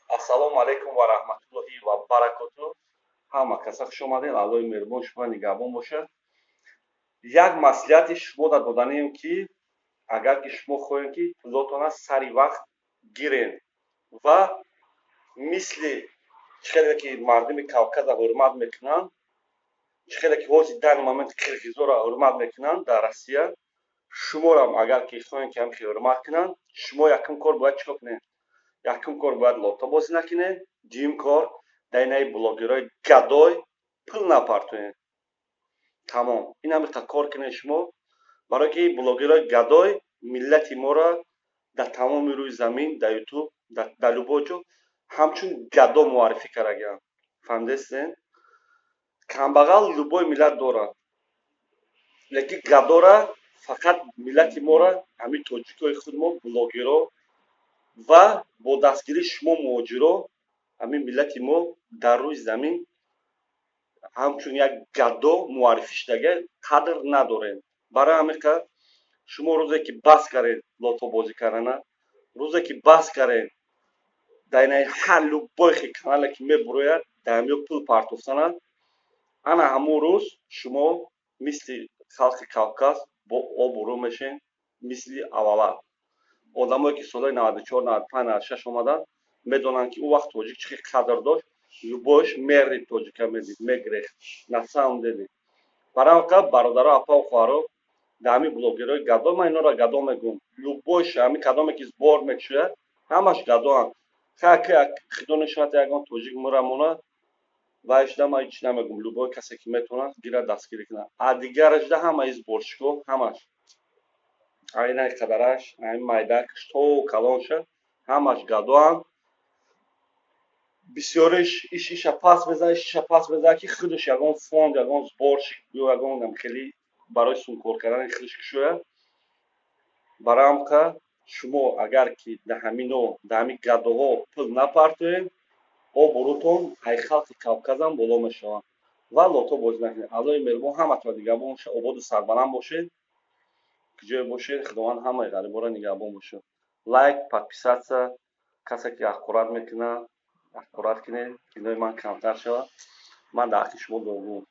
Ассалому алайкум ва раҳматуллоҳи ва баракоту. Ҳама каса хуш омадед. Аллоҳи меҳрубон шумо нигаҳбон бошад. Як маслиҳати шумо да доданием, ки агар ки шумо хоҳем, ки пулотона сари вақт гирен ва мисли чӣ хеле ки мардуми Кавказа ҳурмат мекунанд, чӣ хеле ки ҳозир данный момент қирғизоро ҳурмат мекунанд дар Россия, шуморам агар ки хоҳем, ки ҳамхел ҳурмат кунанд, шумо якум кор бояд чӣ кор кунед? Якум кор, бояд лото бозӣ накунед. Дуюм кор, дар инаи блогерҳои гадой пул напартоед. Тамом, ин ҳамиқа кор кунед шумо, барое ки блогерҳои гадой миллати моро дар тамоми рӯи замин, дар Ютуб, дар любой ҷо ҳамчун гадо муаррифӣ кардагианд. Фаҳмидастен? Камбағал любой миллат дорад, лекин гадора фақат миллати моро ҳамин тоҷикои худмо, блогерҳо ва бо дастгирии шумо, муҳоҷиро, ҳамин миллати мо дар рӯи замин ҳамчун як гадо муаррифӣ шудага, қадр надорем. Барои ҳамин шумо рӯзе ки бас кардед лотобозӣ кардана, рӯзе ки бас кардед дар инаи ҳар любой канале ки мебурояд, дар ҳамё пул партофтана, ана ҳамун рӯз шумо мисли халқи Кавказ бо обрӯ мешен, мисли аввала. Одамое ки солҳои 94, 95, 96 омаданд, медонанд, ки ӯ вақт тоҷик чӣ хел қадр дошт. Любой ш мерид тоҷика медид, мегирехт. На самом деле, барои ҳамин бародаро, апаву хоҳаро, дар ҳамин блогерҳои гадо, ман инора гадо мегӯям, любой ш, ҳамин кадоме ки сбор мекушояд, ҳамаш гадоанд. Худо нишонад, ягон тоҷик мура мона вайшда, ман ҳеч намегӯм. Любой касе ки метавонад, гирад, дастгирӣ кунад. А дигарашда ҳамаи сборщик ҳо, ҳамаш, айнаи қадараш, айн майдакш то калонша, ҳамаш гадоанд. Бисёриш иш иша пас мезанад, иш иша пас мезанад, ки худаш ягон фонд, ягон сборщик ё ягон хеле барои сумкор кардани худаш кушояд. Барои ҳамқа шумо агар ки дар ҳамино, дар ҳамин гадоҳо пул напартоед, обрӯтон ай халқи Кавказам боло мешавад. Ва лото бозӣ накунед. Аллоҳи меҳрубон ҳаматон нигаҳбон бошад. Ободу сарбаланд бошед, куҷое бошед. Худованд ҳамаи ғариборо нигаҳбон бошад. Лайк, подписаться. Касе ки ҳақорат мекунад, ҳақорат кунед, гуноҳи ман камтар шавад. Ман дар ҳаққи шумо дуогӯм.